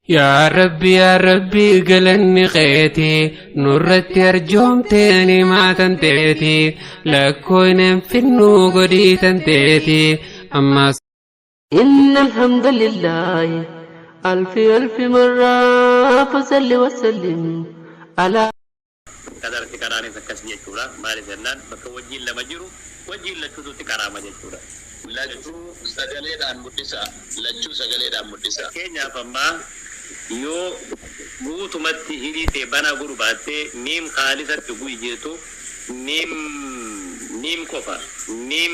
Yaa Rabbi, yaa Rabbi, galanni keeti, nurratti arjoomtee nimaa teeti, lakkooynen finnuu godhii tanteeti ammas. إن الحمد لله ألف ألف مرة فصل وسلم على Kadarti karaanis akkas jechuudha. Maaliif jennaan, bakka wajjiin lama jiru wajjiin lachuututti karaama jechuudha. Lachuu sagaleedhaan mul'isa. Lachuu sagaleedhaan mul'isa. Fakkeenyaaf, ammaa yoo guutumatti hidhii ta'e banaa godhu baattee miim kaalisatti guyi jettu, miim miim qofa miim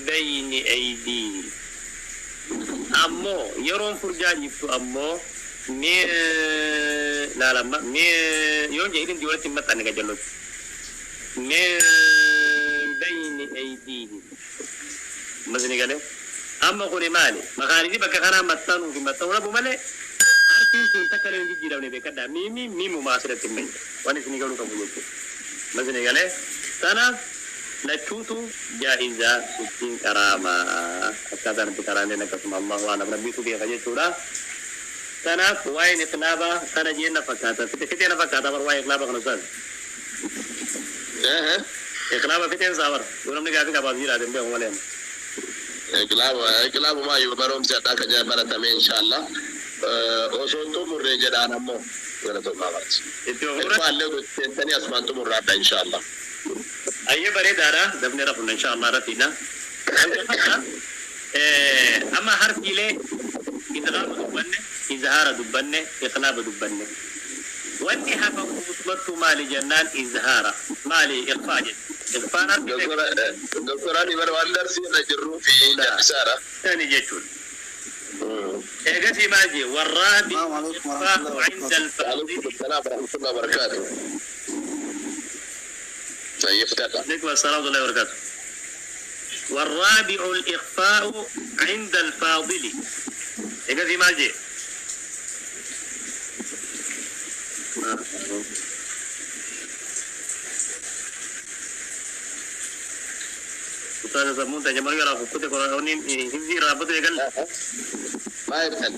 bayni aydii. Ammoo yeroon furjaa jiftu ammoo mi laalamma mi yoon jee hidhin walitti hin maxxanne gajallotti min bayni aydiihim. Masni galee amma kuni maali? Makaanisi bakka kanaa maxxanuu fi maxxanuu dhabu malee harfiin sun takka illee hin jijjiiramne. Beekadhaa, miimi miimumaa asirratti hin malle waan isinii galuu qabu jechuudha. Masni galee tanaaf lachuutu jaa'izaa ittiin qaraamaa, akkaataan itti qaraaneen akkasuma. Allahu a'lam, Rabbiitu beeka jechuudha. Kanaaf waa'een iqlaabaa kana jeen na fakkaata. Fixee na fakkaata bar waa'ee iqlaaba kana, ustaaz. Iqlaaba fixeen isaa bar, yoo namni gaafii qabaatu jiraate hin beeku malee. Iqlaaba, iqlaabumaa yoo barumsi addaa kan baratame, inshallah osoo xumurree jedhaan ammoo galatoomaa baati. Itti fufuudha. Iqbaallee seentanii asumaan xumurraadha, inshallah. Ayyee, bareedaadha. Dafnee rafunna, inshallah rafiidha. Amma harfiilee idghaama dubbanne, izhaara dubbanne, iqlaaba dubbanne. Wanni hafa guutumattuu maali jennaan, izhaara maali, iqfaa jedhe. Iqfaan harfi Doktoraan bara waan darsii irra jirruu fi jallisaadha. sani jechuudha. Eegasii maal jee? والرابع السلام عليكم ورحمة الإخفاء الله عند وبركاته. الفاضل. وعليكم السلام ورحمة الله وبركاته. طيب، افتتح. عليكم السلام ورحمة الله وبركاته. والرابع الإخفاء عند الفاضل. Eegasii maal jee? Ustaaz sammuun tajaajila irraa kukkute qorannoo hifzii irraa butu eegalle. ما يفتن.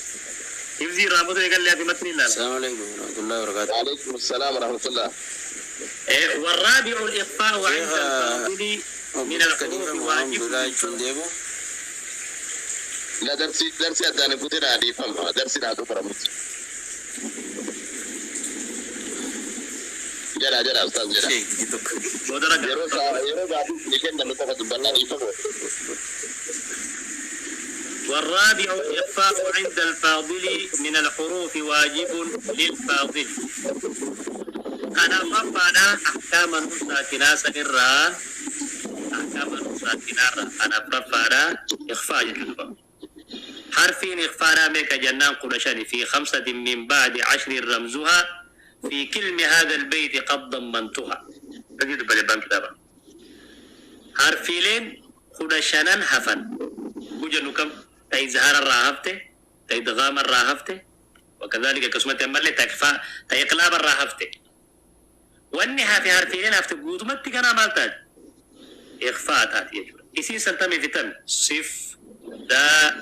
Hifzii irraa butu eegalle ati matni ilaala. السلام عليكم ورحمة الله وبركاته. وعليكم السلام ورحمة الله. والرابع الإخفاء عند شيخ الفاضل من Obbo الحروف Khalifa واجب. Muhammad jechuun deemu. لا، درسي درسي أداني كتير عادي فهم درسي لا تفرمت. جرا جرا أستاذ جرا. Sheek tokko. Booda Yeroo ragaa. Yeroo gaafii ni kennan qofa dubbannaa dhiifamu. والرابع الإخفاء عند الفاضل من الحروف واجب للفاضل. أنا رفعنا أحكام ساكنة سنرى أحكام ساكنة. أنا رفعنا إخفاء جدوبا حرفين إخفاء ميك جنان قرشان في خمسة من بعد 10 رمزها في كلم هذا البيت قد ضمنتها. تجد بلبان كتابا حرفين 15 هفن وجنو كم تإظهار الراهفته، تإدغام الراهفته، وكذلك كسمة ملي تكفى تإقلاب الراهفته. وانها في حرفين هفته قوتمت كان مالتاج إخفاء تاتي يجور إسي سنتمي في تم صف دا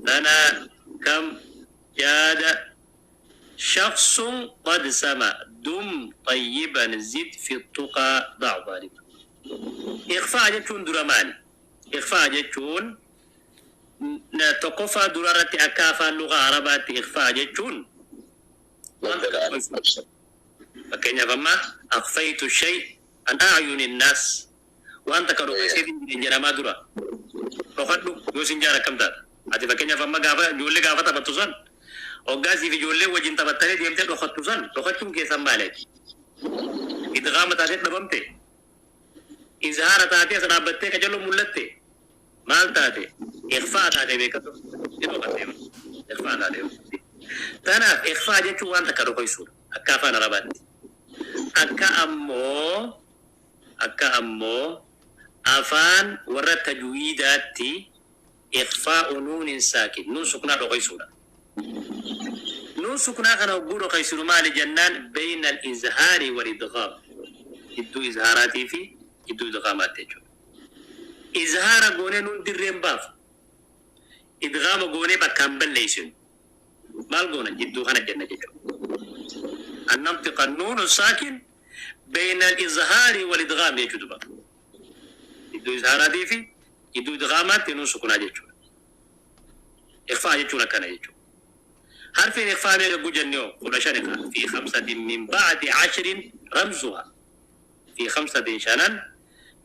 لنا كم جاد شخص قد سما دم طيبا زد في التقى ضع ظالما. إخفاء جتون درمان، إخفاء جتون tokkoffaa durarratti akka afaan lugaa Arabaatti ikhfaa jechuun fakkeenyaaf amma أخفيت شيء عن أعين الناس, waan takka dhokseetiin jireenya jedhamaa dura dhokadhu yoo sin jaara akkam taata ati? Fakkeenyaaf, amma gaafa ijoollee gaafa taphattu san, hoggaasii fi ijoollee wajjin taphattanii deemtee dhokattu san, dhokachuun keessan maaleeti? Idgaama taatee dhabamte, izhaara taatee as dhaabbattee qajaloo mul'atte, maal taate? Ikhfaa taate. Beekatu ni dhokatte, ikhfaa taate. Tanaaf ikhfaa jechuun waan takka dhokoysuudha akka afaan Arabaatti. Akka ammoo afaan warra tajwiidaatti إخفاء نون ساكن, nuun suknaa dhokoysuudha. Nuun suknaa kana hogguu dhokoysinu maali jennaan, بين الإظهار والإدغام, jidduu izhaaraatii fi jidduu idgaamaatti jechuudha. Izhaara goonee nuun dirreen baafu, idgaama goonee bakkaan balleessinu. Maal goona? Jidduu kana jenna jechuudha. أن ننطق النون الساكن بين الإظهار والإدغام jechuudha. Iddoo izhaaraatii fi iddoo idgaamaatti nuun sukunaa jechuudha. Ikhfaa jechuun akkana jechuudha. Harfiin ikhfaa meeqa gujanne hoo? 15 ikhfaa. في خمسة من بعد عشر رمزها. في خمسة shanan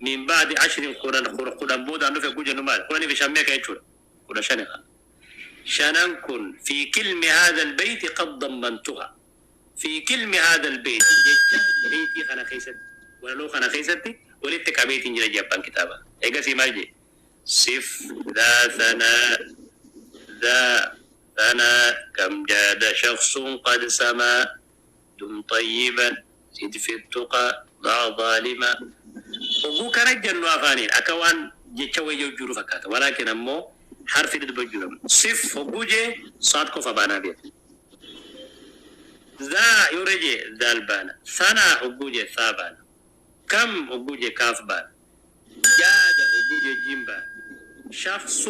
من بعد عشر 10 boodaan dhufe gujannu maali? 15 meeqa jechuudha? 15 ikhfaa. Shanan kun في كلم هذا البيت قد ضمنتها. في كلم هذا البيت jecha beetii kana keessatti walaloo kana keessatti walitti qabeetiin jira jabbaan kitaaba. Eegasii maal jee? صف ذا ثناء ذا ثناء كم جاد شخص قد سما دم طيبا زد في التقى ضع ظالما. Oguu kana jennu afaaniin akka waan jecha wayii jiru fakkaata. ولكن ammoo harfi dubba jiru. صف oguu jee saad qofa baanaa beeku. ذا yoo jee daal baana. ثناء oguu jee saa baana. كم oguu jee kaaf baana. جاد oguu jee jiim baana. شخص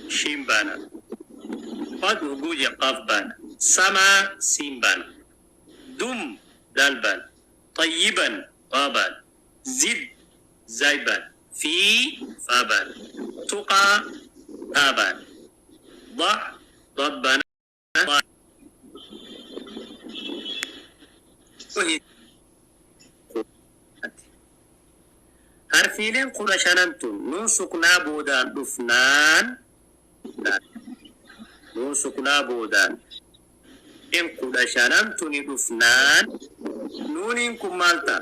shiin baana. قد oguu jee qaaf baana. سما siin baana. دم daal baana. طيبا taa baana. زد zaay baana. في faa baana. تقى taa baana. ضع ضاد baana. Harfiileen 15n tun nuun suknaa boodaan dhufnaan, nuun suknaa boodaan in 15n tuni dhufnaan, nuuniin kun maal ta'a?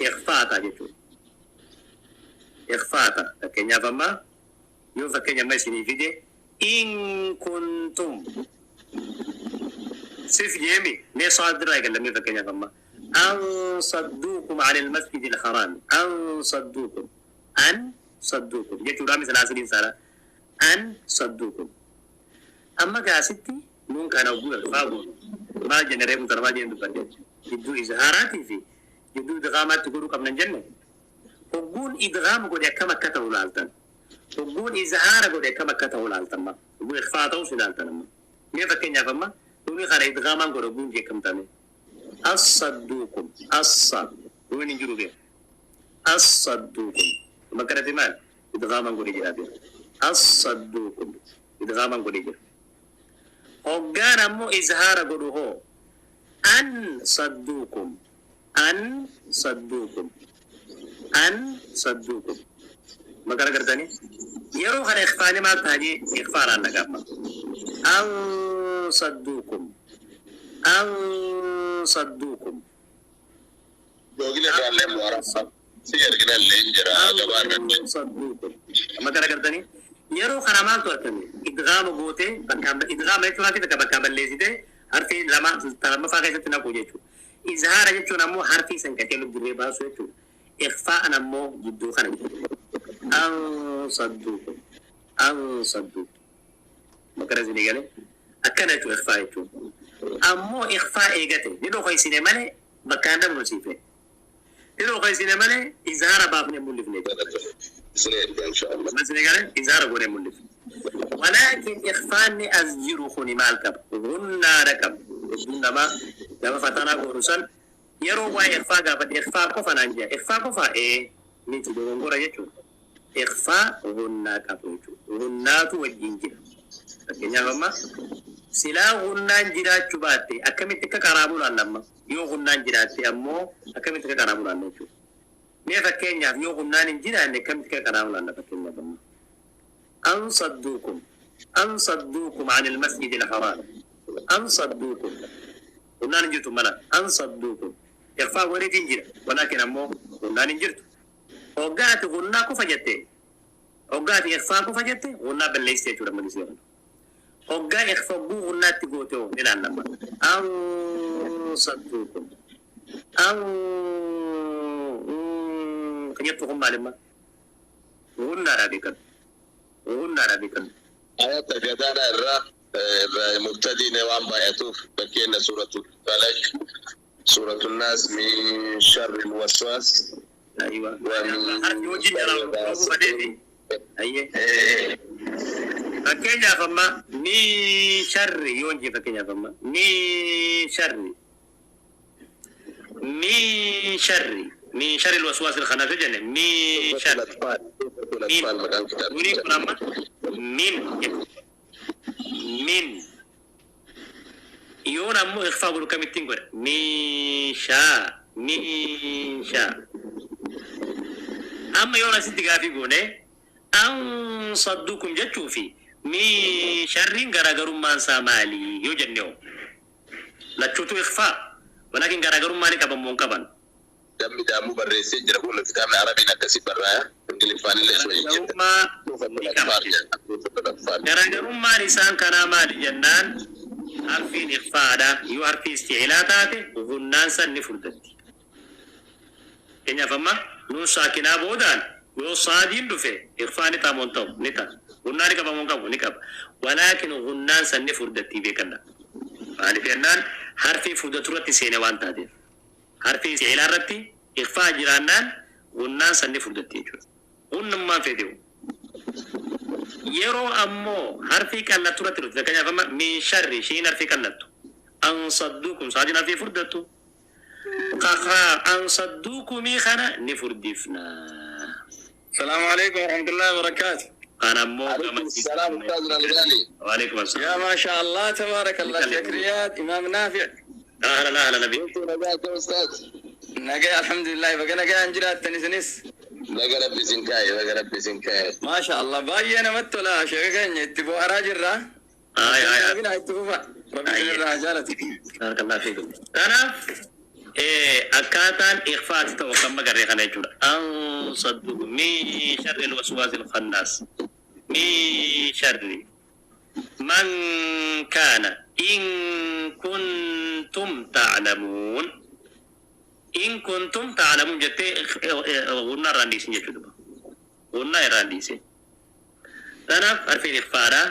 Ikhfaa ta'a jechuudha. Ikhfaa ta'a. Fakkeenyaaf amma yoo fakkeenya amma isinii fide إن كنتم صف jeemi mee saad irraa eegallamee fakkeenyaaf amma أن صدوكم عن المسجد الحرام أن صدوكم أن صدوكم jechuudha misal asiliin saala أن صدوكم. Amma gaasitti nuun kana oguu ikhfaa goonu maal jenne? Reefu tana maal jenne dubbadde? Jidduu izhaaraatii fi jidduu idgaamaatti godhuu qabnan jenne. Hogguun idgaama godhe akkam akka ta'u laaltan, hogguun izhaara godhe akkam akka ta'u laaltan, ma hogguun ikhfaa ta'us ilaaltan. Amma mee fakkeenyaaf amma nuuni kana idgaamaan godhe hogguun jeekamtame أصدوكم أص nuun hin jiru beeku أصدوكم. Amma kanatti maal idgaamaan godhe jira beeku أصدوكم idgaamaan godhe jira. Hoggaan ammoo izhaara godhu hoo? أن صدوكم أن صدوكم أن صدوكم. Makara gartanii yeroo kana ikhfaani maal taajee ikhfaaraan nagaama أن صدوكم أن صدوكم. Googile irraallee mo'ara si erginallee hin jira gabaa arganne. صدوكم. Makara gartanii yeroo kana maaltu argame? Idgaama gootee bakka idgaama jechuun harfi takka bakka balleessite harfi lama lammaffaa keessatti naqu jechuudha. Izhaara jechuun ammoo harfi san qaceelu dirree baasu jechuudha. Ikhfaa'an ammoo jidduu kana jechuudha. أن صدوكم أن صدوكم. Makara isinii galee akkana jechuudha ikhfaa jechuun. Ammoo ikhfaa eegate ni dhokaysine malee bakkaan dhabamsiifne. Ni dhokaysine malee izhaara baafne mul'ifne jechuudha. Isin erga inshallah. Isinii galee izhaara godhee mul'ifne. ولكن ikhfaanni as jiru kuni maal qaba? Gunnaadha qaba. Hedduun namaa gaafa fatanaa godhu san yeroo waa'ee ikhfaa gaafadhe ikhfaa qofa naan jedha. Ikhfaa qofa ee miti, dogongora jechuudha. Ikhfaa gunnaa qabu jechuudha. Gunnaatu wajjin jira. Fakkeenyaaf amma silaa gunnaan jiraachuu baatte akkamitti akka qaraabuu laalla? Amma yoo gunnaan jiraatte ammoo akkamitti akka qaraabuu laalla jechuudha. Mee fakkeenyaaf yoo gunnaan hin jiraanne akkamitti akka qaraabuu laalla fakkeenyaaf amma? أن صدوكم أن صدوكم عن المسجد الحرام أن صدوكم gunnaan hin jirtu mala أن صدوكم ikhfaa waliitiin jira ولكن ammoo gunnaan hin jirtu. Hoggaati gunnaa qofa jette, hoggaati ikhfaa qofa jette, gunnaa balleessite jechuudha malis yeroo hoggaa ikhfaa gunnaatti goote hoo ni laallama أن صدوكم أن kan jettu kun maalimma gunnaadha beekamu gunnaadha beekamu. Ayata gadaana irraa mubtadiin waan baay'atuuf fakkeenya suuratul falaq, suuratul naas, من شر الوسواس. أيوة. ومن Harki wajjin jira fadheeti. Ayyee. Fakkeenyaaf amma min sharri yoon jee, fakkeenyaaf amma min sharri, min sharri, min sharri alwaswaas alkhannaas yoo jenne, min sharri min Maqaan nuuniin kun kitaabichaa. Amma min min yoon ammoo ikhfaa godhu kamittiin godha? Min shaa, min shaa. Amma yoon asitti gaafii goone, an saddukum jechuu fi min sharriin garaagarummaan isaa maali yoo jenne hoo? Lachuutu ikhfaa, walaakin garaagarummaa ni qaban moo hin qaban? Dammi daamuu barreessee jira kun, kitaabni Arabiin akkasii barraaya. Ingiliffaan illee suma jijjiirta. Garaagarummaa ni qaba. Garaagarummaan isaan kanaa maali jennaan, harfiin ikhfaadha yoo harfii isti'ilaa taate gunnaan san ni furdatti. Fakkeenyaaf amma nuun saakinaa boodaan yoo saadiin dhufe ikhfaa ni ta'a moo hin ta'u? Ni ta'a. Gunnaa ni qaba moo hin qabu? Ni qaba. Walaakin gunnaan san ni furdatti, beekanna. Maaliif jennaan, harfii furdatu irratti seene waan taateef. Harfii isti'ilaa irratti ikhfaa jiraannaan gunnaan san ni furdatti jechuudha. Gunnummaan feeteewu. Yeroo ammoo harfii qallattu irratti dhufe, fakkeenyaaf amma min sharri, shiin harfii qallattu, an sadduukum, saadiin harfii furdattu, kakaa an sadduukumii kana ni furdifna. السلام عليكم ورحمة الله وبركاته. Kan ammoo عليكم السلام أستاذنا الغالي. وعليكم يا السلام. ما شاء الله تبارك الله، شيخ رياض، إمام نافع. أهلا أهلا نبي. كنت نجاك يا أستاذ. Nagaa، الحمد لله، baga nagaan jiraattan isinis. Naga Rabbi isin kaa'e, naga Rabbi isin kaa'e. ما شاء الله، baay'ee namatti tola, sheeka keenya itti bohaaraa jirra. Ay ay ay. Bina itti fufa. Rabbi isinirraa haa jaalatu. بارك الله فيكم. Kanaaf akkaataan ikhfaati ta'u kan magarree kana jechuudha. An sadduukum min sharri alwaswaasi alkhannaas, min sharri man kaana, in kuntum ta'lamuun, in kuntum ta'lamuun jettee gunnaa irraan dhiisin jechuudha. Gunnaa irraan dhiisin. Kanaaf harfiin ikhfaadhaa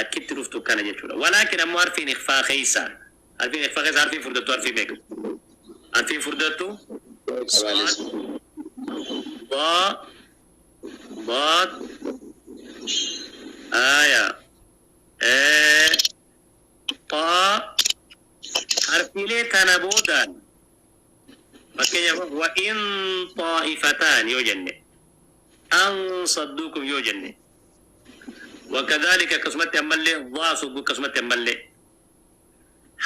akkitti dhuftu kana jechuudha. Walaakin ammoo harfiin ikhfaa keessa harfiin furdattu harfii meeqa? Harfiin furdattu Qabaanis. ضاء، ضاد، آية، طاء. Harfiilee tana boodaan, fakkeenyaaf وإن طائفتان yoo jenne, an sadduukum yoo jenne, وكذلك akkasumatti ammallee ضaa sugguu, akkasumatti ammallee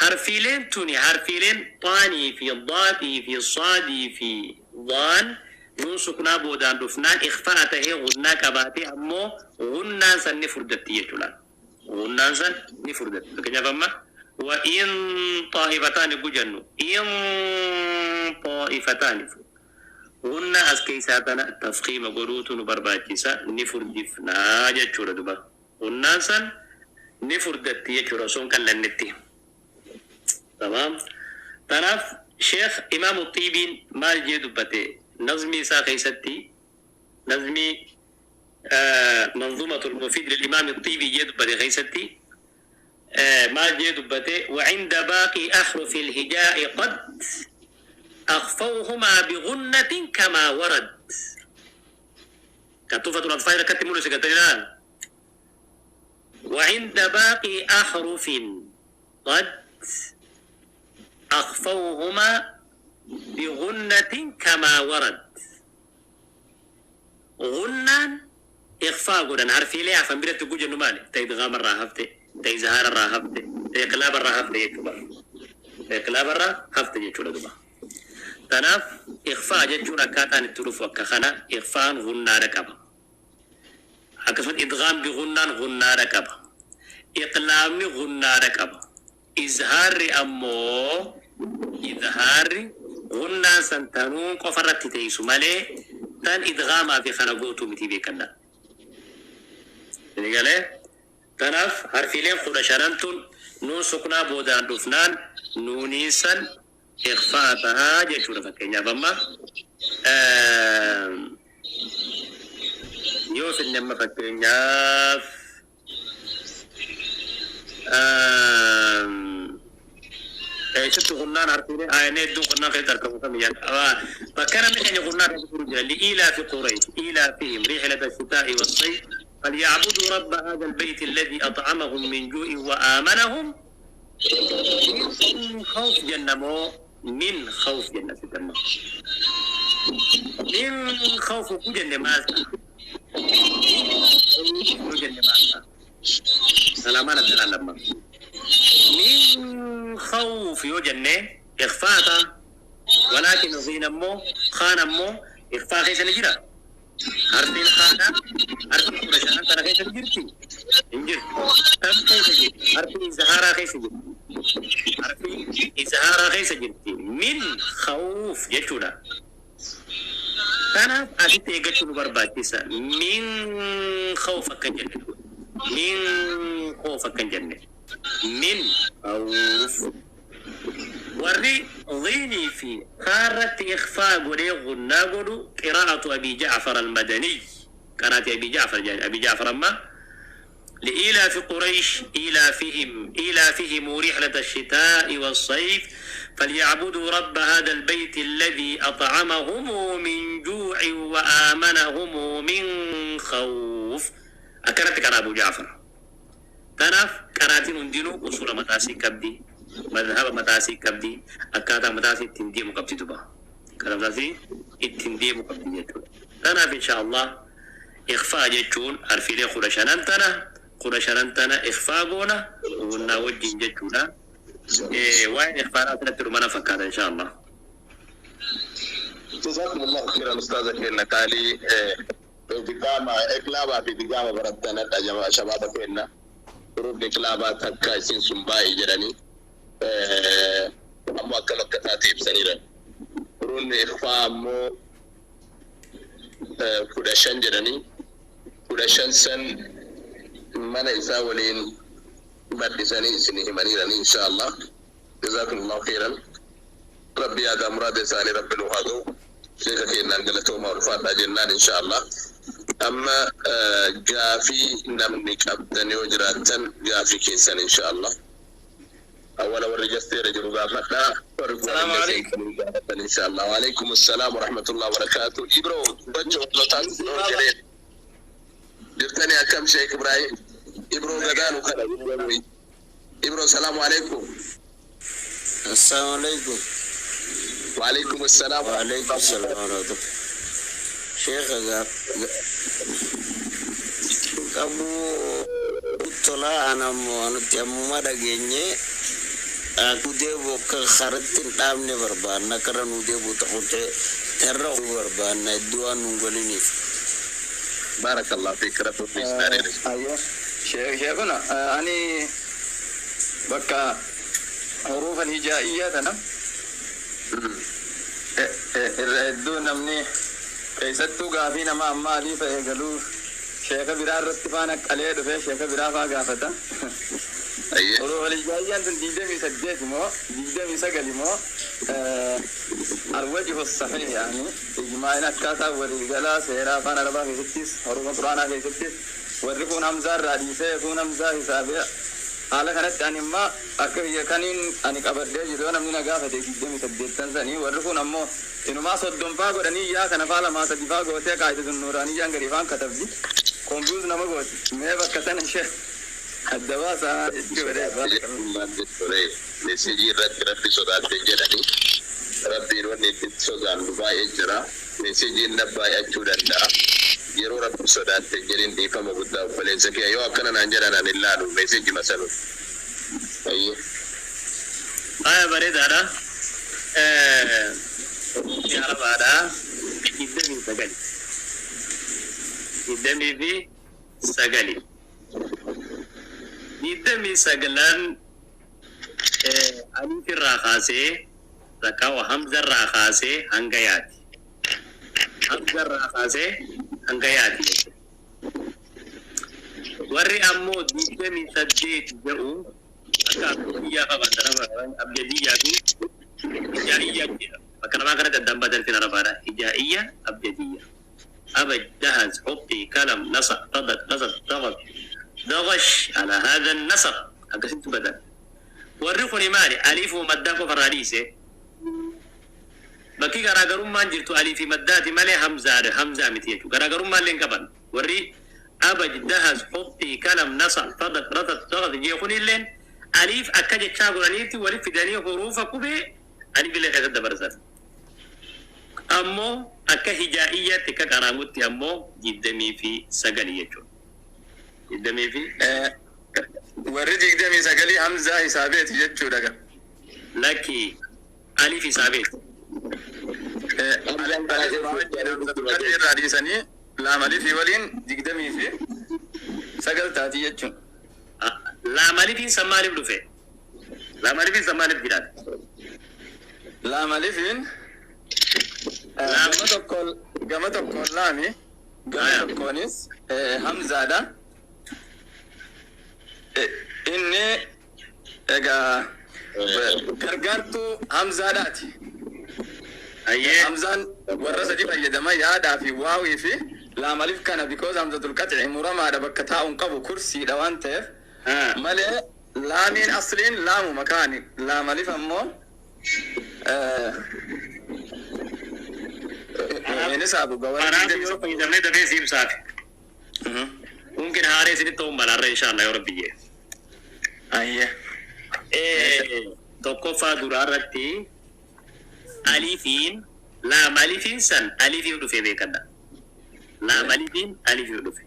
harfiileen tuni, harfiileen xaanii fi daatii fi saadii fi daan, nuun suknaa boodaan dhufnaan ikhfaa tahee gunnaa qabaatee ammoo gunnaan san ni furdatti jechuudha. Gunnaan san ni furdatti. Fakkeenyaaf amma وإن طائفتان yogguu jennu, إن طائفتان, gunnaa as keessaa tana tafkiima godhuutu nu barbaachisa, ni furdifnaa jechuudha duba. Gunnaan san ni furdatti jechuudha osoo hin qallannetti. تمام. Tanaaf Sheekh Imaamu Xiibiin maal jee dubbate nazmii isaa keessatti? Nazmii منظومة المفيد للإمام الطيبي jee dubbate keessatti maal jee dubbate? وعند باقي أحرف الهجاء قد أخفوهما بغنة كما ورد. كتوفة الأطفال كتموا سكتنا. وعند باقي أحرف قد أخفوهما بغنة كما ورد. غنان إخفاء godhan harfiilee hafan biratti gujannu maali? Ta idgaama irraa hafte, ta izhaara irraa hafte, ta iqlaaba irraa hafte jechuudha. Ta iqlaaba irraa hafte jechuudha duba. Kanaaf ikhfaa jechuun akkaataan itti dhufu akka kana, ikhfaan gunnaadha qaba. Akkasumas idgaam bi gunnaan gunnaadha qaba. Iqlaabni gunnaadha qaba. Izhaarri ammoo, izhaarri gunnaan san tanuu qofa irratti teessu malee tan idgaamaa fi kana gootuu miti, beekadha. Galee? Kanaaf harfiileen 15n tun nuun suknaa boodaan dhufnaan nuuniin san ikhfaa tahaa jechuudha. Fakkeenyaaf amma yoo finne, amma fakkeenyaaf eessatti gunnaan harfiilee aayanii hedduun gunnaan keessatti argamu kamiyyan bakka namni keenya gunnaa keessa turu jira. لإيلاف قريش، إيلافهم رحلة الشتاء والصيف. فليعبدوا رب هذا البيت الذي أطعمهم من جوع وآمنهم من خوف. جنة مو من خوف جنة ستما من خوف جنة ما جنة ما سلامان الدلال لما من خوف يو جنة إخفاء ولكن زين مو خان مو إخفاء كيس نجرا حرفين خانا حرفين قرشان ترى كيس نجرتي انجر تم كيس جرتي حرفين زهارا كيس جرتي حرفين إزهارا كيس جرتي من خوف جتونا كان أشتى يجتون برباتيسا من خوف كجنة من خوف كجنة من خوف وري ضيني في خارة إخفاء قريغ الناقل قراءة أبي جعفر المدني قراءة أبي جعفر يعني أبي جعفر أما لإيلاف قريش إيلافهم رحلة الشتاء والصيف فليعبدوا رب هذا البيت الذي أطعمهم من جوع وآمنهم من خوف. أكرت كان أبو جعفر تناف كراتين دينو أصول متاسي كبدي مذهب متاسي كبدي أكاتا متاسي تندي مقبتي دبا كلام متاسي تندي مقبتي تناف إن شاء الله إخفاء جتون أرفيلي خرشانتنا خرشانتنا إخفاء بونا ونوجه جتونا وين إخفاء ترمنا فكر إن شاء الله. جزاكم الله خيرا أستاذ كنا قالي دقامة إقلابة في دقامة برتنا جماعة شباب كنا روب إقلابة تكا سين سنباي جراني أما كما كتاتيب سنيرا رون إخفاء مو كودشان جراني كودشان سن من إساولين بدساني سنه منيرا إن شاء الله. جزاكم الله خيرا. ربي هذا مراد ساني رب الوهادو شيخ كنا نقلته معروفات أجنان إن شاء الله. أما جافي نمني كابتن يوجراتن جافي كيسان إن شاء الله. أولا ورجستي رجل غافتا السلام عليكم إن شاء الله. وعليكم السلام ورحمة الله وبركاته. إبرو بجو جبتني أكم شيخ إبراهيم إبرو غدان وخلا إبرو السلام عليكم. السلام عليكم. وعليكم السلام. وعليكم السلام ورحمة الله. شيخ أبو طلع أنا أنا دageenye udeebu akka karatti hin dhaabne barbaanna karra nu deebu ta'ute terra barbaanna iddoo waan nu galiniif. بارك الله فيك رب في سناري. أيوة شيخنا أني بكا حروف الهجائية أنا iddoo namni keessattuu gaafii nama amma alii ta'e galuu sheeka biraa irratti faana qalee dhufee sheeka biraa faa gaafata. Yeroo walii tun 28 moo 29 moo alwajhu sahiih yaani ijmaa'in akkaataa waliigalaa seera afaan arabaa keessattis horuma quraanaa keessattis warri kun hamzaa irraa dhiisee kun hamzaa hisaabee haala kanatti ani immoo akka biyya kaniin ani qabadhee jiru namni na gaafate 28 sanii warri kun ammoo inumaa 30 faa godhanii yaa kana faa 2 3 faa gootee kaayite sun nuuraanii yaan gadi faan katabdi kompius nama gooti mee bakka sana ishee adda baasaa jechuudha. Meesejii irratti rabbi sodaatte jedhanii rabbiin wanni itti sodaannu baay'ee jira. Meesejiin na baay'achuu danda'a. Yeroo rabbi sodaatte jedhin dhiifama guddaa obboleessa kee yoo akkana naan jedhan ani ilaalu meeseji masalu. Aya bareedaadha. Arabaadha. 29. 29. 29 alif irraa kaasee takka hamza irraa kaasee hanga yaati. Hamza irraa kaasee hanga yaati jechuudha. Warri ammoo 28 jedhu akka abjadiyyaa qaban abjadiyyaa fi ijaa'iyyaa jedhama. Bakka lamaan kanatti addaan baatan arabaadha. Ijaa'iyyaa abjadiyyaa. أبج دهز حطي كلم نصع صدق نصب ضغط دغش على هذا النسق أقسمت بدل والرقم مالي أليف ومداك فراديسة بكي غراغرم ما جرتو أليف مداتي مالي همزة همزة متيجو غراغرم مالين كبن وري Abaj, dahas, huxxii, kalam, nasa, fadak, rasas, sagas jee kunilleen aliif akka jechaa godhaniitti walitti fidanii huruufa qubee alif illee keessatti dabarsan. Ammoo akka hijaa'iyyaatti akka qaraamutti ammoo 29 jechuudha. Digdamii fi Warri 29 hamzaa hisaabeeti jechuudha ga. Lakki, alif hisaabeeti. Alif irraa dhiisanii laam alifii waliin 29 taatii jechuun. Laam alifiin san maaliif dhufe? Laam alifiin san maaliif jiraate? Laam alifiin gama tokkoon gama tokkoon laami, gama tokkoonis hamzaadha. Inni egaa gargaartuu hamzaadhaati. Hamzaan warra sadi fayyadama, yaadhaa fi waawii fi laam alif kana, because hamzatul qat'i muramaadha, bakka taa'uun qabu kursiidha waan ta'eef malee laamiin asliin laamu makaani, laam alif ammoo inni saabu gawara. Kanaaf yoo fayyadamnee dafee si ibsaafi. Mumkin haaree isinitti ta'uun malaarra inshallah yoo rabbi jee. Ayyee. Tokkoffaa duraa irratti alifiin, laam alifiin san alifiif dhufe beekadha. Laam alifiin alifiif dhufe.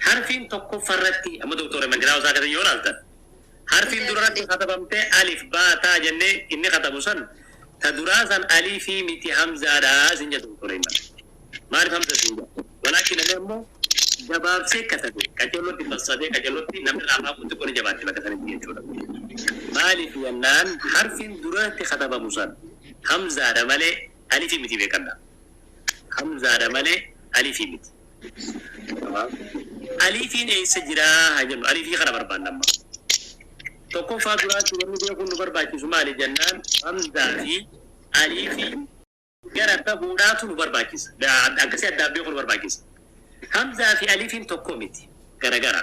Harfiin tokkoffaa irratti amma doktora Mandiraa isaa keessatti yoo ilaaltan, harfiin dura irratti katabamtee alif baataa jennee inni katabu san ta duraa san alifii miti, hamzaadhaa sin jedhu doktora Iman. Maaliif hamza sin jedhu? Walaakin namni ammoo gabaabsee katabe, qacellotti bassadee, qacellotti namni raafaa kun xiqqoo ni jabaatti bakka sanitti jechuudha. Maaliif jennaan, harfiin duratti katabamu san hamzaadha malee alifii miti, beekadha. Hamzaadha malee alifii miti. Alifiin eessa jiraa haa jennu, alifii kana barbaanna amma. Tokkoffaa duraatti wanni beekuun nu barbaachisu maali jennaan, hamzaa fi alifii gara ta'uudhaatu nu barbaachisa. Akkasii addaan beekuun nu barbaachisa. Hamzaa fi alifiin tokko miti, garagara.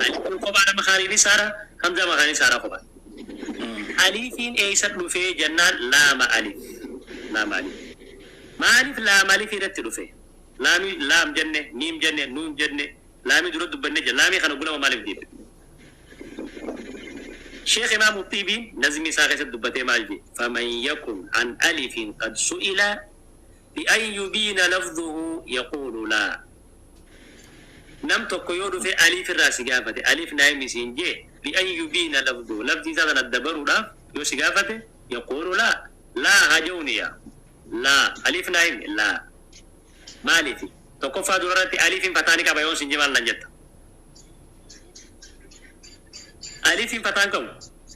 Alifiin kophaadha makaaniin isaadha, hamzaa makaaniin isaadha kophaa. Alifiin eessa dhufee jennaan, laama alif. Laama alif. Maaliif laama alif irratti dhufe? Laami laam jenne, miim jenne, nuun jenne, laamii dura dubbanne jenne, laamii kana gulama maaliif deebi? Sheekh Imaam Tiibiin nazmi isaa keessatti dubbatee maal jedhe? فمن يكن عن ألف قد سئل بأن يبين لفظه يقول لا. Nam tokko yoo dhufe alif irraa si gaafate, alif naa himi siin jee, بأن يبين لفظه, lafzi isaa sana dabaruudhaaf yoo si gaafate, يقول لا لا hajawniya لا alif naa himi لا. Maaliif? Tokkoffaa duratti aliifin fataani qaba yoo siin jee maal nan jetta? Aliifin fataan qabu.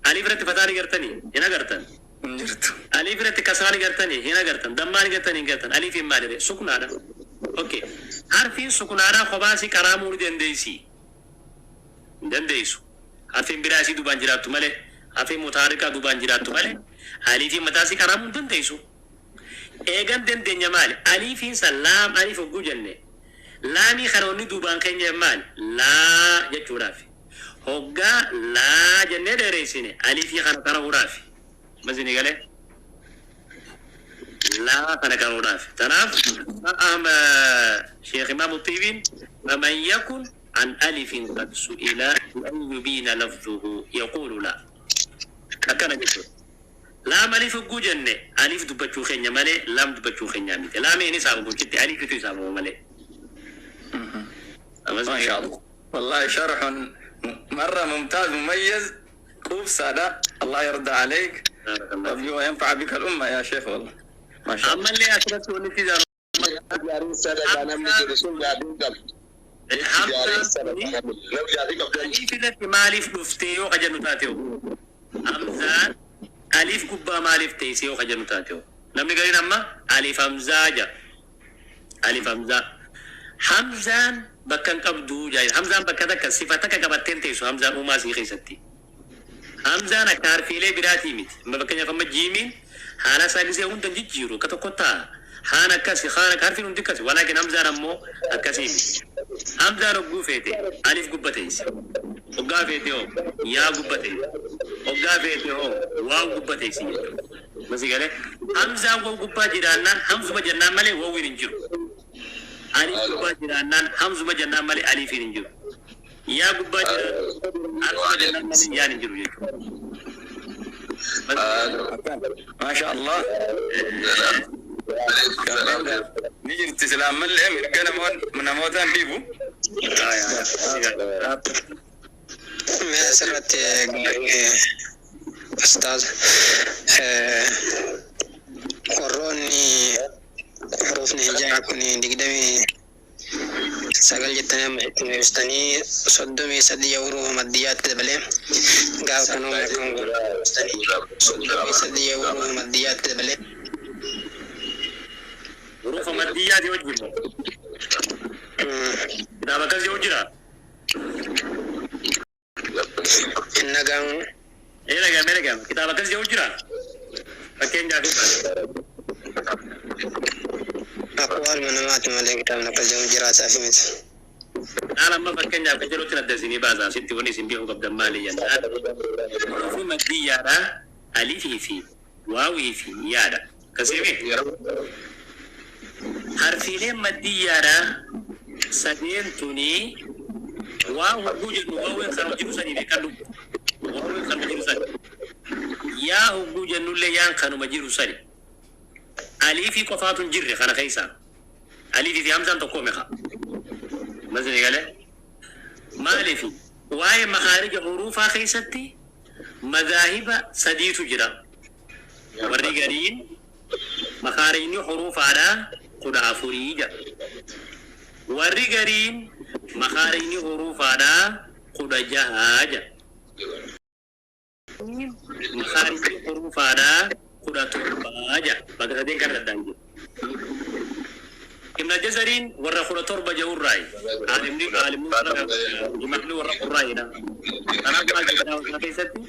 Alif irratti fataani gartanii hin agartan. Hin jirtu. Alif irratti kasraani gartanii hin agartan. Dammaani gartanii hin gartan. Aliifin maalire? Suknaadha. Okay. Harfiin suknaadhaa kophaasii qaraamuu ni dandeessi. Hin dandeessu. Harfiin biraa isii duubaan jiraattu malee, harfiin mutaarikaa duubaan jiraattu malee, aliifiin mataasii qaraamuu hin dandeessu. Eegan dandeenya maali? Aliifiin san laam aliif hogguu jenne. Laamii kana wanni duubaan keenya maali? Laa jechuudhaaf. Hoggaa laa jennee dheereessine aliifii kana qaramuudhaaf. Masini galee? Laa kana qaramuudhaaf. Tanaaf Sheekh Imaam Tiibiin فمن يكن عن ألف قد سئل بأن يبين لفظه يقول لا. Akkana jechuudha. Laam alif hogguu jenne alif dubbachuu keenya malee laam dubbachuu keenya miti. Laameen isaa bulchitti alifitu isaa malee. ما شاء الله، والله شرح مرة ممتاز مميز كوب سادة، الله يرضى عليك ربي وينفع بك الأمة يا شيخ، والله ما شاء الله. Ammallee asirratti wanni itti Gaariin sadaqaa namni jedhu sun gaafii qabdi. Gaariin sadaqaa namni gaafii qabdi. Alif irratti maaliif dhuftee yoo kajannu taate hoo? Hamzaan alif gubbaa maaliif teessee yoo kajannu taate hoo? Namni gariin amma alif hamzaa jedha. Alif hamzaa. Hamzaan bakka hin qabdu jaa. Hamzaan bakka takka sifa takka qabatteen teessu hamzaan uumaa sii keessatti. Hamzaan akka harfiilee biraatii miti. Amma fakkeenyaaf amma jiimiin haala isaa gisee hunda hin jijjiiru, akka tokko ta'a. Haan akkasi, haan akka harfiin hundi akkasi. Walaakin hamzaan ammoo akkasii miti. Hamzaan hogguu feete alif gubba teessi. Hoggaa feete hoo yaa gubba teessi. Hoggaa feete hoo waa gubba teessi jechuudha. Masi galee, hamzaan waa gubbaa jiraannaan hamzuma jennaan malee wawwiin hin jiru. Alif gubbaa jiraannaan hamzuma jennaan malee aliifiin hin jiru. Yaa gubbaa jiraannaan hamzuma jennaan malee yaan hin jiru jechuudha. Maasha Allah. Ni jirti silaamallee mirga namootaan dhiibu. Mee asirratti ustaaz, warroonni hurufni hijaa kun 29 jettanii amma itti ibsitanii 33 hurufa maddiyaatti dabalee gaafa kanuma akkam godhanii 33 hurufa maddiyaatti dabalee Hurufa maddiyaati wajjin. Kitaaba akkas jiru jira. Nagaan. Ee dhaga'ame dhaga'ame. Kitaaba akkas jiru jira. Fakkeenyaaf aqwaaluma namaati malee kitaabni akkas jedhamu jiraataa fi miti. Naan amma fakkeenyaaf kan jedhutti adda isinii baasaa sitti wanni isin beekuu qabdan maali jennaan. Hurufi maddiyaadha alifii fi waawii fi yaadha. Akkasii harfiileen maddiyaadha sadeen tuni waa hogguu jennu waaween kanuma jiru sanii beekadhu. Waaween kanuma jiru sani. Yaa hogguu jennullee yaan kanuma jiru sani. Aliifii qofaatu hin jirre kana keessaa. Aliifii fi hamzaan tokko meeqa? Masni galee? Maaliif waa'ee makaarija huruufaa keessatti madaahiba sadiitu jira. Warri gariin makaarijni huruufaadhaa 14 jedha. Warri gariin makaarijni huruufaadhaa 16 jedha. Makaarijni huruufaadhaa 17 jedha. Bakka sadeen kan addaan jiru. Ibn Jazariin warra 17 jedhurraayi. Aalimni aalimni warra imaamni warra qurraayidha. Kanaaf maal jedhaa kana keessatti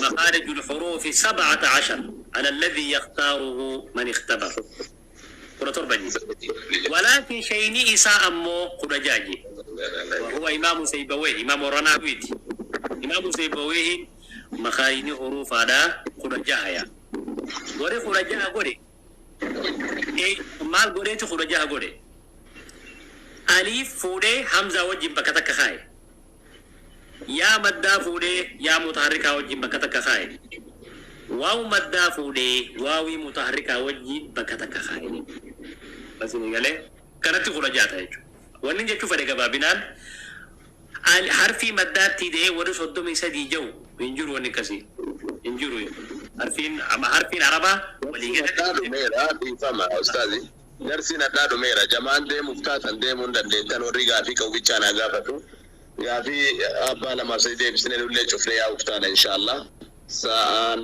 مخارج الحروف 17 على الذي يختاره من اختبر. 17 جي. ولكن شيني إساء أمو 16 وهو إمام سيبويه إمام الرناويت. إمام سيبويه مخارج حروف على 16 يا. وري 16 قولي. maal godheetu 16 godhe. Aliif fuudhee hamzaa wajjin bakka takka kaa'e. Yaa maddaa fuudhee yaa mutaharrikaa wajjin bakka takka kaa'e. Waaw maddaa fuudhee waawii mutaharrikaa wajjin bakka takka kaa'e. Basini galee kanatti 16 ta'a jechuudha. Wanni jechuu fedhe gabaabinaan harfii maddaatti hidhee warri 33 jiru hin jiru wanni akkasii hin jiru. Harfiin amma harfiin arabaa walii Addaa dhumeera dhiifama ustaazi. Darsiin addaa dhumeera. Jamaan deemuuf taatan deemuu hin dandeettan warri gaafii qabu bichaa naa gaafatu. Gaafii abbaa lamaaf sadii deebisnee nullee cufnee yaa'uuf taana inshaallah. Sa'aan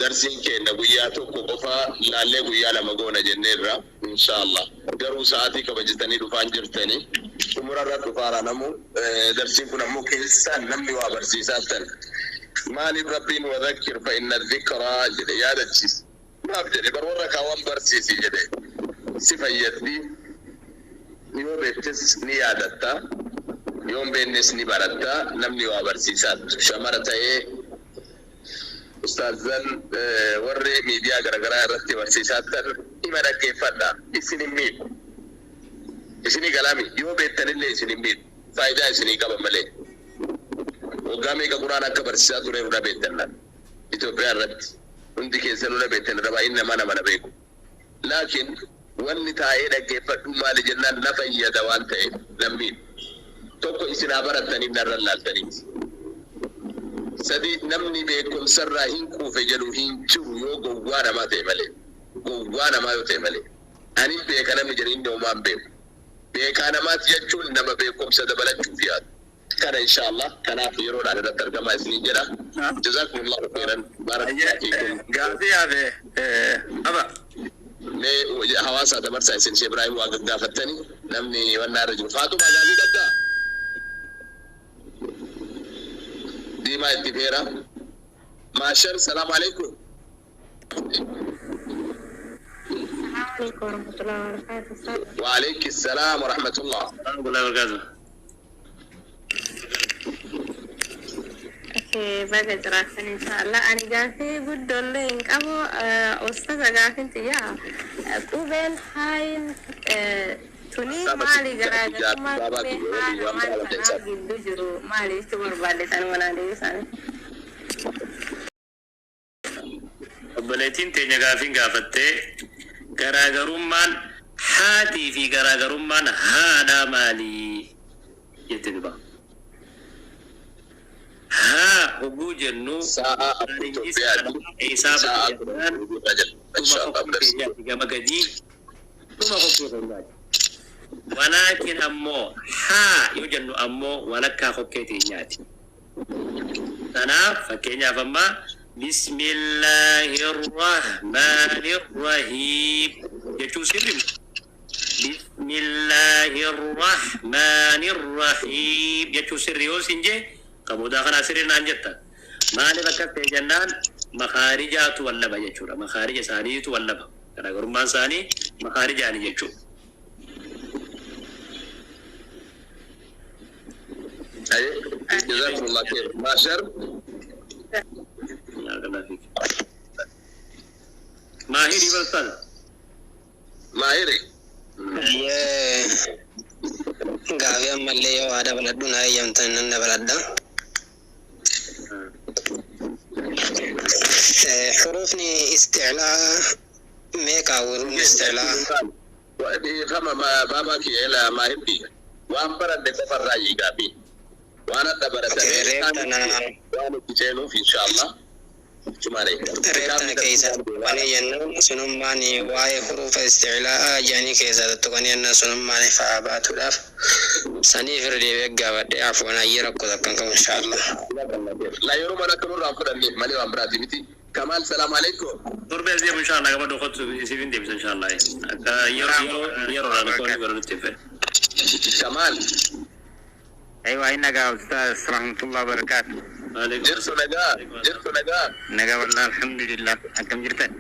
darsiin keenya guyyaa tokko qofa laallee guyyaa lama goona jenneerra inshaallah. Garuu sa'aatii kabajatanii dhufaan jirtanii xumurarra dhufaara namu darsiin kun ammoo keessaan namni waa barsiisaa tan. Maaliif rabbiin wadhakkir fa inna dhikraa jedhe yaadachiisa. Maaf jedhe bar warra kaawwan barsiisi jedhe si fayyaddi yoo beektes ni yaadatta yoo hin beeknes ni baratta namni waa barsiisaatu shamara ta'ee ustaazan warri miidiyaa garaagaraa irratti barsiisaattan hima dhaggeeffadha isin hin miidhu. Isinii galaami yoo beektanillee isin hin miidhu faayidaa isinii qaba malee. Waggaa meeqa quraan akka barsiisaa ture nuna beektan Itoophiyaa irratti hundi keessan nuna beektan irra baay'inni namaa nama na beeku. Laakiin wanni taa'ee dhaggeeffadhu maali jennaan na fayyada waan ta'eef namni tokko isin haa barattaniif narra laaltaniif. Sadi namni beekumsarraa hin quufe jedhu hin jiru yoo gowwaa namaa ta'e malee. Gowwaa namaa yoo ta'e malee. Ani beeka namni jedhu inni homaa hin beeku. Beekaa namaati jechuun nama beekumsa dabalachuuf yaadu. Kana inshaallah kanaaf yeroodhaan irratti argamaa isinii jedha. Jazaakumullahu khairan. Barakallahu fiikum. Gaafii hafe aba. Mee hawaasa dabarsaa isin Sheekh Ibrahim waa gaggaafattanii namni wannaa irra jiru. Faatuma gaafii qabdaa? Diimaa itti feera. Maashar salaamu alaikum. عليكم ورحمة الله وبركاته. وعليك السلام ورحمة الله. الله وبركاته. Okay, baga jiraatan inshallah. Ani gaafii guddoollee hin qabu. Ustaza gaafinti yaa qubeen haayin Tuni maali garaagarummaa qubee haa lamaan kanaa gidduu jiru maali jechuu barbaadde sanuma naa deebisaani. Obboleettiin teenya gaafiin gaafattee garaagarummaan haatii fi garaagarummaan haadhaa maalii jette duba. Haa hogguu jennu Sa'a afur Itoophiyaati. Isaa Sa'a bakka insha dhuma Allah. kokkee keenyaati gama gadii dhuma kokkee keenyaati. Walaakin ammoo haa yoo jennu ammoo walakkaa kokkee teenyaati. Kanaaf fakkeenyaaf amma bismillaahirrahmaanirrahiim jechuu sirri miti. Bismillaahirrahmaanirrahiim jechuu sirri yoo sin jee qaboodaa kanaa sirri naan jetta. Maaliif akkas ta'e jennaan makaarijaatu wallaba jechuudha. Makaarija isaaniitu wallaba. Garaagarummaan isaanii makaarijaani jechuudha. Jazakumullah khair. Maashar. Maahiri balfal. Maahiri. Yee, gaafii ammallee yoo haa dabaladhu naa eeyyamtan nan dabaladha. Xuruufni isticlaa meeqa huruufni isticlaa? Dhiifama baabaa kiyya ilaa maahirri. Waan baradhe qofarraa gaafii. Waan adda Okay, reef tana baratame waan itti seenuuf insha Allah. Chumaane. Reef tana keessa tuqanii jennaan sunummaan waa'ee huruufa isticlaa jedhanii keessaa tuttuqanii jennaan sunummaan fa'aa baatuudhaaf saniif irra deebi'ee gaafadhe afuwan ayyee rakkoo takka hin qabu inshaallah. La yeroo mana akka nurraa fudhanneef malee waan biraati miti. Kamaal salaam alaikum. Torbe as deemu inshallah gama dhokottu isiif hin deebisa inshallah. Akka yeroo yeroo yeroodhaan akka wanni godhanutti hin fedhe. Kamaal. أيوة إنك أستاذ رحمة الله وبركاته. Waalaikum Jirtu nagaa. Jirtu nagaa. نجا والله الحمد لله أنتم جرتن.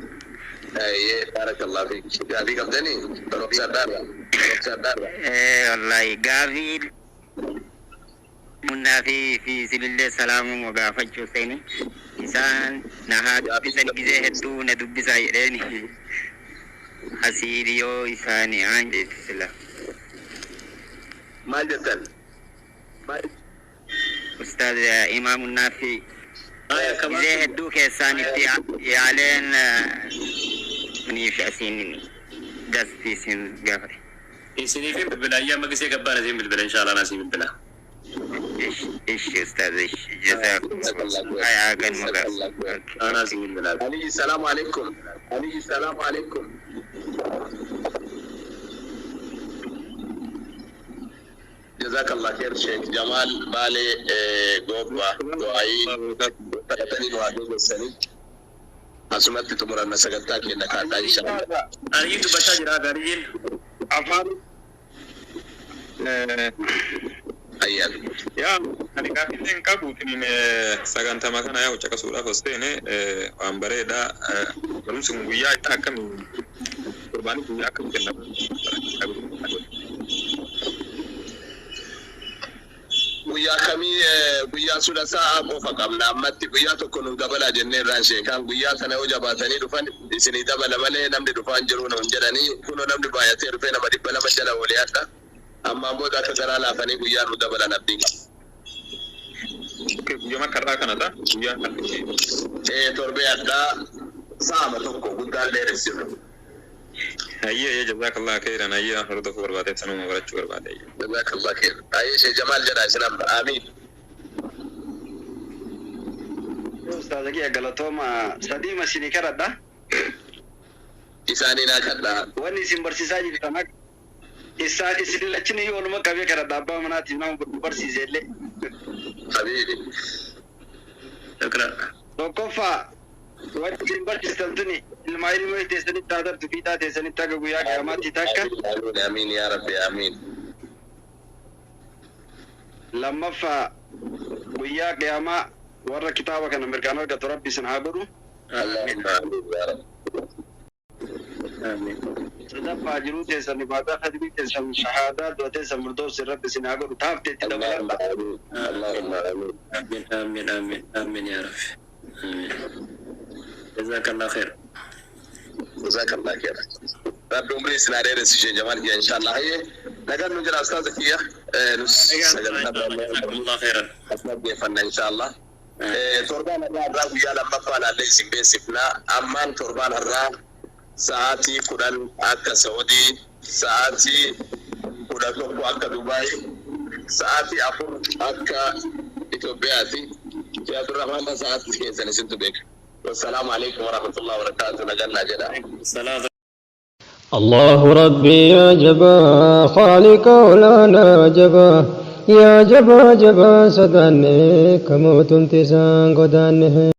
Ayyee barakallah fiik. Gaafii qabdanii barumsa addaarra. Barumsa addaarra. إيه والله قافي منا في سلله سلام وقافج حسين إنسان نها دبسن جزء هدو ندبسا يريني حسيريو إنساني عن سلا. Maal jettan? أستاذ إمام النافي Aya جزء Kamaal. هدو كيسان يالين نيف أسيني دستي سين قافي. Isiniif hin bilbila ayyaa magisee gabbaan isin bilbila inshallah naa isin bilbila. ايش ايش يا استاذ ايش جزاكم الله هاي عاقل مقاس. Anaa isin bilbila. Ali salaamu alaikum. Ali salaamu alaikum. Jazakallah khair Sheikh Jamal Bale Gobba du'aayii kadhatanii nu haa deeggarsanii. Asumatti xumuranna sagantaa keenya kaadhaa insha Allah. Aliyyiin dubbachaa jira Aliyyiin. Afaan Ayyaan. Yaa ani gaafii hin qabu tinin sagantama kana yaa caqasuudhaaf os seene waan bareedaa barumsi kun guyyaa isaa akkamii torbaanii guyyaa akkamii kennama? Guyyaa kamii guyyaa suda sa'a qofa qabna ammatti guyyaa tokko nu dabalaa jennee irraan sheekaan guyyaa sana yoo jabaatanii dhufan isinii dabala malee namni dhufaan jiru nuun jedhanii kunoo namni baay'atee dhufee nama 200 jala olee akka ammaan booda akka garaa laafanii guyyaa nu dabalan abdiin qaba. Guyyaa karraa kana ta'a guyyaa kan Torbee addaa sa'ama tokko guddaan dheeressinu. Hayyee jazakallah khairan hayyee hordofuu barbaadeef sanuma barachuu barbaade. Jazakallah khair. Ayyee Sheekh Jamaal jedha isin amma. Amiin. Ustaaza kiyya galatooma sadii masinii kadhadha. Isaanii naa kadhaa. Wanni isin barsiisaa jirtan akka isaan isin lachin iyyuu waluma qabee kadhadha abbaa manaatiif nama barsiise illee. Habiibi. Shukran. Tokkoffaa wanni isin barsiistan tuni ilmaa ilmoo teessanitti haa tartu fiixaa teessanitti akka guyyaa qiyaamaatti takka. Amiin amiin yaa rabbi amiin. Lammaffaa guyyaa qiyaamaa warra kitaaba kana mirkaan argatu rabbi isin haa godhu. Allahumma amiin yaa rabbi. Amiin. Sadaffaa jiruu teessan ibaadaa khadmii teessan shahaadaa du'a teessan murtoofsin rabbi isin haa godhu taafteetti Allahumma dabaladha. amiin. Allahumma amiin. Amiin amiin amiin amiin yaa rabbi. Amiin. Jazakallah khair. Jazakallah khair. Rabbi umrii isin haa dheeressu ishee Jamaal kiyya inshallah. Hayyee nagaan nu jira ustaaza kiyya. Nus sagantaa Jazakumullah khairan. as dhaggeeffanna inshallah. Torbaan har'aa irraa guyyaa lammaffaa laallee isin beeksifna. Ammaan torbaan har'aa sa'aatii 10 akka Saudii, sa'aatii 11 akka Dubaay, sa'aatii 4 akka Itoophiyaati. Yaa Abdurrahmaan sa'aatii keessan isintu beeka. Wassalaamu alaikum warahmatullahi wabarakatuh. Nagaan jedha. Salaam. الله ربي يا جبا خالق ولا جبا يا جبا جبا سداني كموت تسان قداني.